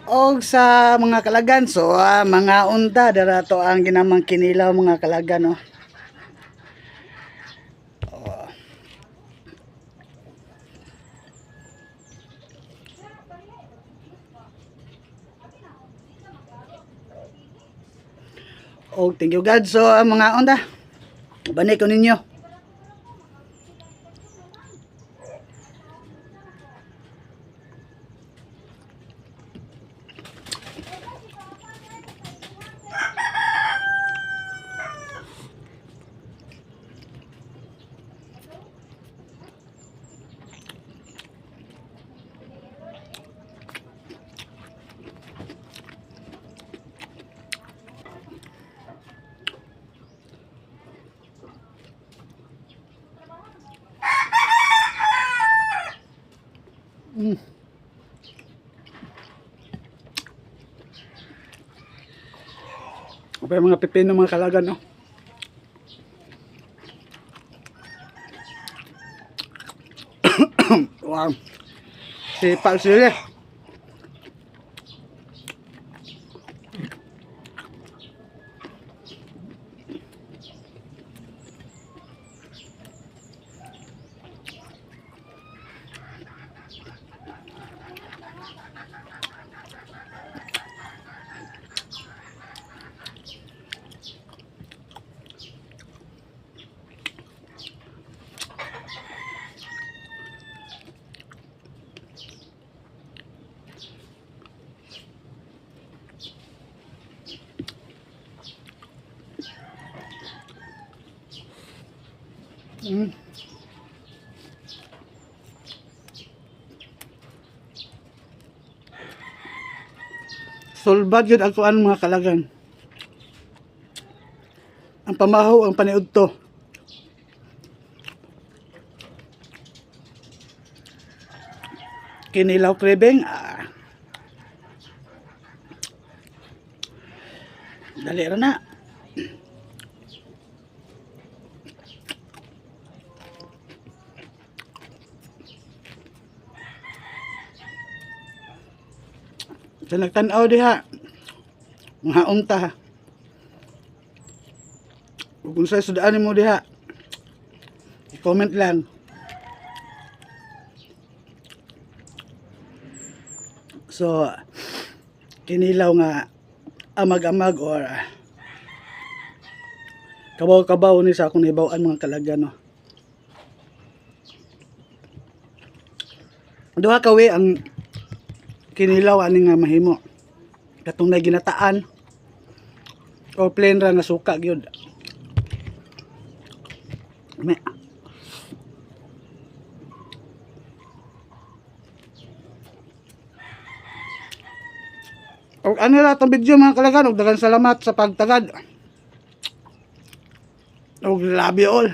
Og sa mga kalagan, so mga unta dara to ang ginamang kinilaw, mga kalagan, oh. Oh. Og thank you God. So ang mga unta. Bani ko ninyo. Okay, mga pipino, mga kalagan, no? Wow. Si Palsili. Sulbad yun ang kuan, mga kalagan. Ang pamahaw ang paniud to. Kinilaw craving. Ah. Dali ra na. Sa nagtan-aw diha, mga unta. Ug kung sa sudaan mo diha, i-comment lang. So, kinilaw nga amag-amag or kabaw-kabaw ni sa akong nahibaw-an, mga kalagan, no. Duha ka way ang kinilaw ani nga mahimo. Katong nay ginataan o plain ra nga suka gyud. Me. Og ano ra atong video, mga kalagan, og daghang salamat sa pagtagad. Og love you all.